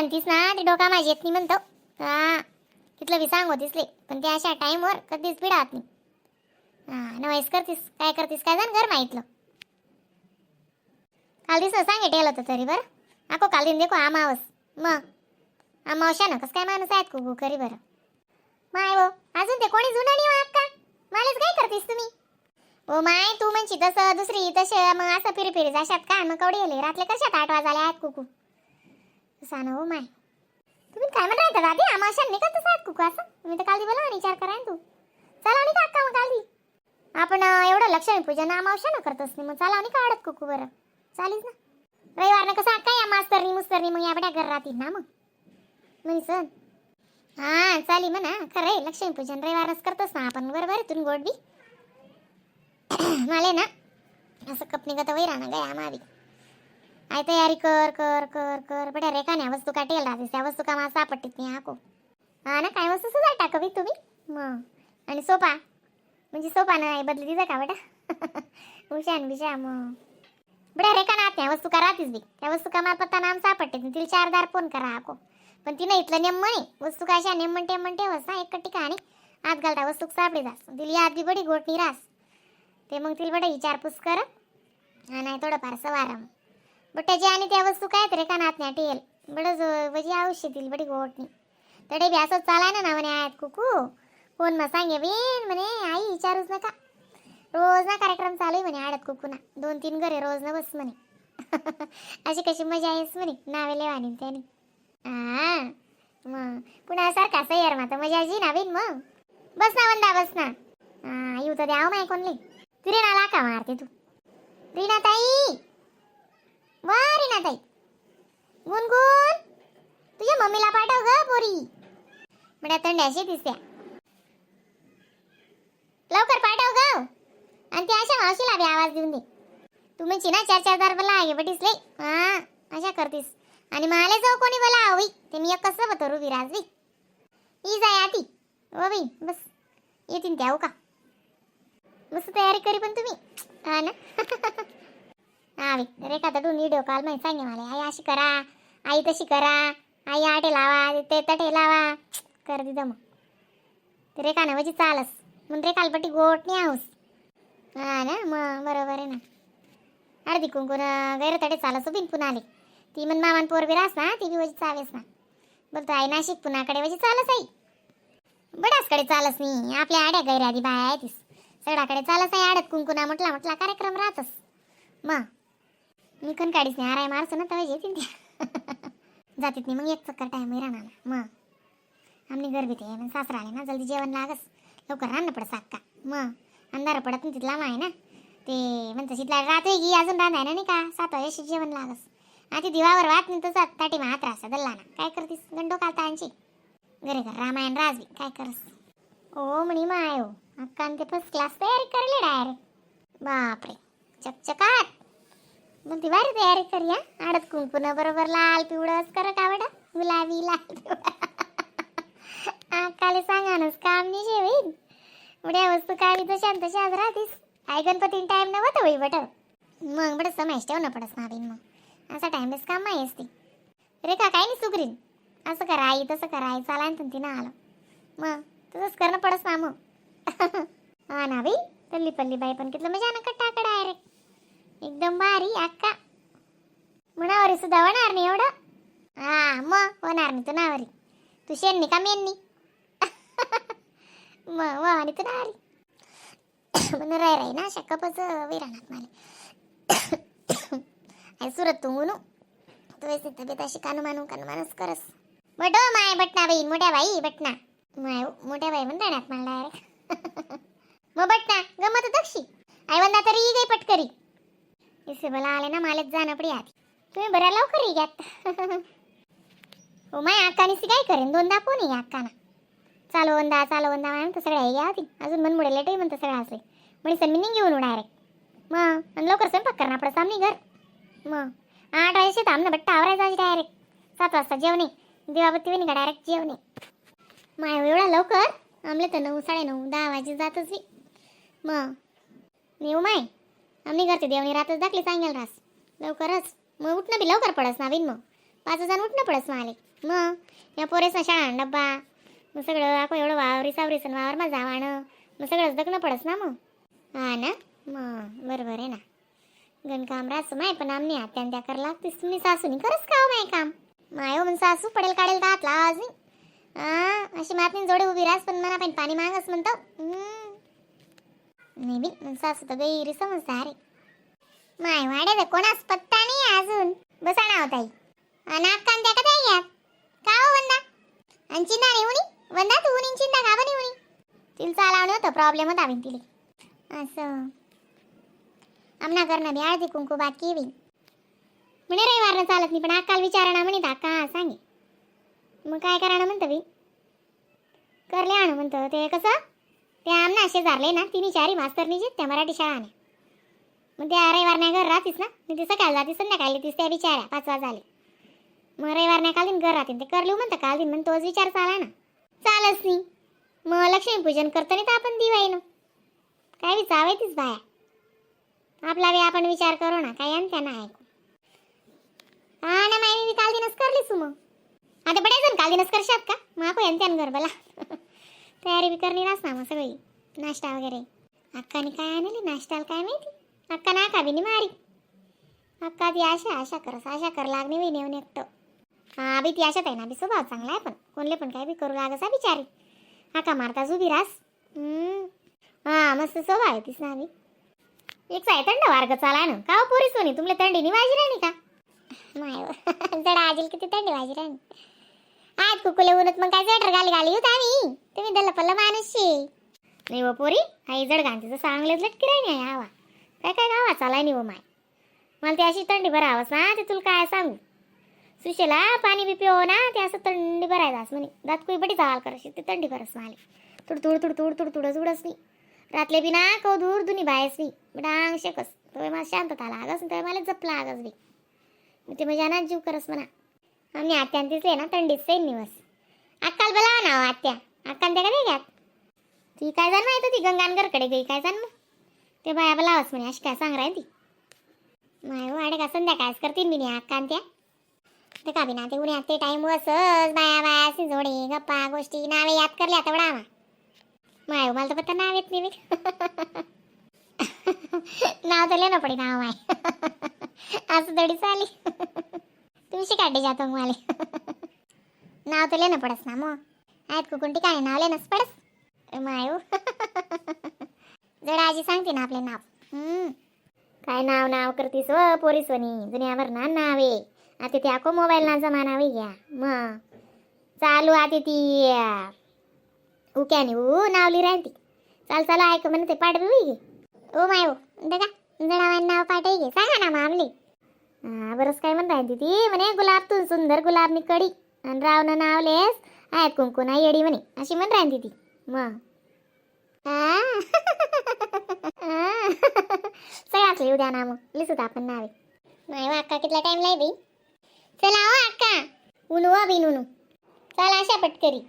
म्हणतीस ना, ते डोका माझी येत नाही म्हणतो. हा, तिथलं बी सांगो दिसले, पण ते अशा टाईमवर कधीच बिडात नाही. हा, नवाईस करतीस, काय करतीस काय जाण घर माहितलं. काल दिवस सांगे ठेवलं होतं तरी बरं. आको काल दिन देखो आमावस मग अमावस्या ना, कसं काय माणूस आहेत कुकू करी बरं. माय हो, अजून ते कोणी जुनं नाही हो अक्का, मलाच काय करतीस तुम्ही? ओ my, तू म्हणशी तसं दुसरी तसे मग असं फिरी फिरी जाशात का मग? कवडी गेले रातले कशात 8 वाजाले आहेत कुकू सांग. हो my, तुम्ही काय म्हणता राहता दादी, अमावस्या नाही का तसं आहेत कुकू असं? मी तर काल बोला विचार करा ना तू. चला नाही का अक्का, मग काल आपण एवढं लक्ष्मी पूजन अमावस्या ना करतोस नाही, मग चालाव नाही का आडत कुकू बरं? चालीस ना. रविवार ना कसं अक्का, या मास्तरनी मुस्तरनी मग या बड्या घर राहतील ना मग म्हणी सण. हा, चाली म्हणा, खरं आहे. लक्ष्मीपूजन रविवारच करतोस ना आपण, बरोबर आहे. तुम्ही गोड बी मला ना असं कपनी गत वैरा ना गया मावी. I तयारी कर कर कर कर, बड्या रेखान्या वस्तू का टेल राहतेस, त्या वस्तू का मला सापडतीत नाही आको. हा ना, काय वस्तू सुद्धा टाकवी तुम्ही मग. आणि सोपा म्हणजे सोपा नाही बदली तिचा का बेटा उशान बिशा मग बड्या रेखा ना त्या वस्तू का राहतीस बी. त्या वस्तू का मला पत्ता नाम सापडते नाही, तिला चारदार फोन करा आको. पण तिनं इथलं नेम म्हणे वस्तू का अशा नेमन टेमन ठेवस ना एक ठिकाणी आत घालता वस्तू सापडी जास. तिला याद बी बडी गोटणी रास ते मग तिला बडं विचारपूस कर. हा, नाही थोडंफार सवारा मग बट्ट्याची आणि त्या वस्तू काय तर रेखा नात नाही टेल बडं बजी आवश्य तिला बडी गोटणी तडे बी असंच चालाय ना म्हणे. आयात कुकू फोन मग सांगे बिन म्हणे, आई विचारूच नका, रोज ना कार्यक्रम चालू आहे म्हणे आडत कुकू ना, 2-3 घरे रोज ना बस म्हणे. अशी कशी मजा आहेस म्हणे नावे लेवानी त्याने. हा, मग पुन्हा सारखा सय्यार माता मजा जी ना बिन मग. बस ना वंदा, बस ना. हा, येऊ तर द्याव माय कोणले. तू रे नाला का मारते तू? रीना ताई वा, रीना ताई, गुनगुन, तुझ्या मम्मीला पाठव ग पोरी. बड्या थंड्याशी दिसत्या, लवकर पाठव ग. आणि ती अशा मावशीला बी आवाज देऊन दे. तू म्हणशी ना चार चार दार बोला आहे बटीस लई. हा, अशा करतीस आणि मला जाऊ कोणी बोला हवी ते मी एक कसं बतो रुबी राजवी ई जाय आती. ओ बाई, बस येतीन त्या. हो का, मस्त तयारी करी पण तुम्ही. हा ना, हा बाई, रेखा तर व्हिडिओ कॉल मध्ये सांगे मला, आई अशी करा, आई तशी करा, आई आटे लावा, ते तटे लावा कर दिदं. मग ते रेखा ना म्हणजे चालस म्हणून रेखाला पट्टी गोट नाही आहोस. हा ना, मग बरोबर आहे ना. अर्धी कुंकून गैरतडे चालस बिन पुन्हा आले ती म्हण मामान पोर बी रास ना, ती बी वजी चावेस ना. बोलतो आई नाशिक पुनाकडे वजी चालस, आई बडासकडे चालस नाही. आपल्या आड्या गैरादी बाया आहे तीस सगळ्याकडे चालस आहे. आडत कुंकुना म्हटला म्हटला कार्यक्रम राहतस. मग मी कण काढीच नाही आराय मारसो ना तवा येतील त्या जातीत नाही. मग एक चक्कर टाइम राहणार मग आमनी गर्भी ते मग सासरा आले ना, जल्दी जेवण लागस, लवकर राहणं पडत साक्का. मग अंधार पडत नाही तिथला आहे ना ते म्हणतं शीतला राहतोय की अजून राहणार नाही का, 7 वाजेशी जेवण लागस. आता दिवावर वाट नाही तसा ताटी हात रासा दल्ला ना. काय करतीस गंडो कालता आणशी घरे घर रामायण राजवी काय करस. ओ म्हणी माय हो, अक्कान ते फर्स्ट क्लास तयारी करले डायरेक्ट. बापरे, चकचकात. मग ती भारी तयारी करी. हा, आडत कुंकून बरोबर लाल पिवळंच कर का बेटा, गुलाबी लाल पिवळा. अक्काले सांगा नस काम नाही जेवीन. उड्या वस्तू काय बी तशा तशाच राहतीस. आई गणपती टाइम नव्हतं होई बट मग बरं समाज ठेव ना पडस ना. मग असा टाइमलेस काम आहे असते रेखा काय नाही सुकरीन असं करा आई तसं करा आई चाला ना तिनं आलं मग तसंच करणं पडस ना मग. हा ना बाई, तल्ली पल्ली बाई पण कितलं मजा ना कट्टा डायरेक्ट एकदम भारी अक्का. मनावरी सुद्धा होणार नाही एवढं. हा, मग होणार नाही तू नावरी, तू शेणनी का मेननी मग वा आणि तू नावरी म्हण राय राय ना अशा कपच विराणात मला आई सुरत तू म्हणू तू तब्येत अशी कानू मानू कानू मानूच करस. बट हो my बटना बाई, मोठ्या बाई बटना माय, मोठ्या बाई म्हणता ना मला डायरेक्ट. मग बटना गमत दक्षी आई वंदा तरी गई पटकरी इसे भला आले ना मालेच जाणं पडी आधी. तुम्ही बऱ्या लवकर ये घ्यात. हो my, अक्कानी काय करेन दोनदा फोन आहे अक्काना. चालू वंदा, चालू वंदा म्हणतं सगळ्या घ्या होती अजून मन मुडे लेटही म्हणतं सगळं असले म्हणे सण मी घेऊन डायरेक्ट. मग आणि लवकर स्वयंपाक करणार आपलं सामनी घर. मग 8 वाजता थांब ना बट्टा आवरायचा डायरेक्ट 7 वाजता जेवणे दिवाबत्ती का डायरेक्ट जेवणे. माय एवढा लवकर आमले तर 9 9:30 10 वाजे जातच बी. मग नेऊ माय आम्ही घरचे देवणी रातच दाखली सांगेल रास लवकरच. मग उठणं बी लवकर पडस ना बिन, मग 5 जण उठणं पडस माले. मग या पोरेसना शाळा डब्बा, मग सगळं आको एवढं वावरी सावरीसन वावर मा जावाणं, मग सगळंच दखणं पडस ना मग. हा ना, मग बरोबर आहे ना. गण काम राहतो माय, पण आमनी आत्यान त्या कर लागतीस. तुम्ही सासूनी खरंच का हो माय काम माय हो. सासू पडेल काढेल दात लावाज नाही. हा, अशी मातनी जोडे उभी राहस, पण मना पण पाणी मागस म्हणतो. नाही बी, मग सासू तर गैरी समजदार आहे. माय वाडे कोणास पत्ता नाही अजून. बसा ना हो ताई. आणि अक्का त्या कधी यात का हो वंदा? आणि चिंता नाही उनी वंदा, तू उनी चिंता का बनी उनी? तिला चालावणं होतं, प्रॉब्लेम होता बिन तिले. असं आमना करणं बी हळदी कुंकू बाकी बी म्हणे. रविवारनं चालत नाही, पण अक्काला विचारणा म्हणे, अक्का सांगे. मग काय कराणं म्हणतं बी, करले आणू म्हणतं. ते कसं ते आमना शेजारले ना तिन्ही चारी मास्तरनी त्या मराठी शाळाने. मग त्या रविवार नाही घर राहतीस ना, मग ते सकाळी जातीस, संध्याकाळी येतीस त्या बिचाऱ्या 5 वाजले. मग रविवार नाही काल दिन घर राहतील, ते करले म्हणतं काल दिन. मग तोच विचार चाला ना, चालच नाही. मग लक्ष्मीपूजन करतो नाही तर आपण दिवाळीनं काय बी चावायतीच बाया. आपला बी आपण विचार करू ना काय, आणि त्यांना ऐकू. हा ना, माय मी काल दिनच करलीस. मग आता बडे जण काल दिनच करशात का? मग आपण यांत्यान घर बला तयारी बी करणी रास ना. मग सगळी नाश्ता वगैरे अक्काने काय आणले नाश्ताला काय माहिती. अक्का नाका बी नाही मारी. अक्का ती आशा आशा करस, आशा कर लागणी बी नेऊन एकटं. हा बी, ती आशात आहे ना बी, स्वभाव चांगला आहे, पण कोणले पण काय बी करू लागसा बिचारी. हाका मारताच उभी रास. हा, मस्त स्वभाव आहे तीच ना बी. एक आहे थंड वार्ग चाला ना का हो पोरी सोनी, तुमले थंडी नाही वाजी राहिली का? माय जरा आजील किती थंडी वाजी राहिली. आज कुकुले उन्हात मग काय स्वेटर घाली घाली होत आम्ही. तुम्ही दल्ल पल्ल माणूस शे. नाही व पोरी, आई जड घालते चांगलेच लटकी राही नाही हवा. काय काय गावा चालाय नाही व माय. मला ती अशी थंडी भरावंस ना, ते तुला काय सांगू. सुशेला पाणी बी पिओ ना, ते असं थंडी भरायचं म्हणे. दात कुई बटी चाल करशी ते थंडी भरस मला. तुड तुड तुड तुड तुड तुडच उडस नाही. रातले बी ना कौ दूर दुनी बायस नाही डांग शेकस. तो मला शांतता लागस, तो मला जप लागस बी. मग ते मजा ना जीव करस म्हणा. आम्ही आत्यान दिसले ना थंडीत सैन निवस. अक्काल बोला ना हो आत्या. अक्कान त्या कधी घ्यात ती काय जाण माहित होती गंगानगरकडे गई काय जाण. मग ते बाया बोलावंच म्हणे, अशी काय सांग राय ती. माय वाडे का संध्याकाळच करतील मी नाही अक्का त्या. ते का बिना ते उन्हात ते टाइम बसस बाया बाया अशी जोडे गप्पा गोष्टी. नावे याद करल्या तेवढा आमा. माय मला तर पत्ता नाव येत नाही बी. नाव तर लेणं पडे नाव माय. असं तडी चाली तुम्ही शिकाडे जातो मला. नाव तर लेणं पडस ना मग. आहेत कुकुन ठिकाणी नाव लेणंच पडस माय. जरा आजी सांगते ना आपले नाव. काय नाव नाव करतीस व पोरी सोनी, दुनियाभर ना नावे. आता ते आको मोबाईल ना जमाना होई गया. मग चालू आता ती उक्याने ऊ नावली राहती. चाल चाल ऐक म्हणते पाठ बी होई गे. ओ my ओ का जणावांना नाव पाठ गे, सांगा ना मामली. हा बरंच काय म्हणता ती म्हणे, गुलाब तू सुंदर गुलाबनी कडी आणि रावनं नावलेस आहेत कुंकू ना येडी म्हणे, अशी म्हण राहते ती. मग सगळ्याच लिहू द्या ना मग, लिहूत आपण नावे. नाही हो अक्का, कितला टाइम लाय बाई. चला हो अक्का, उनू वा बिन उनू. चला अशा पटकरी.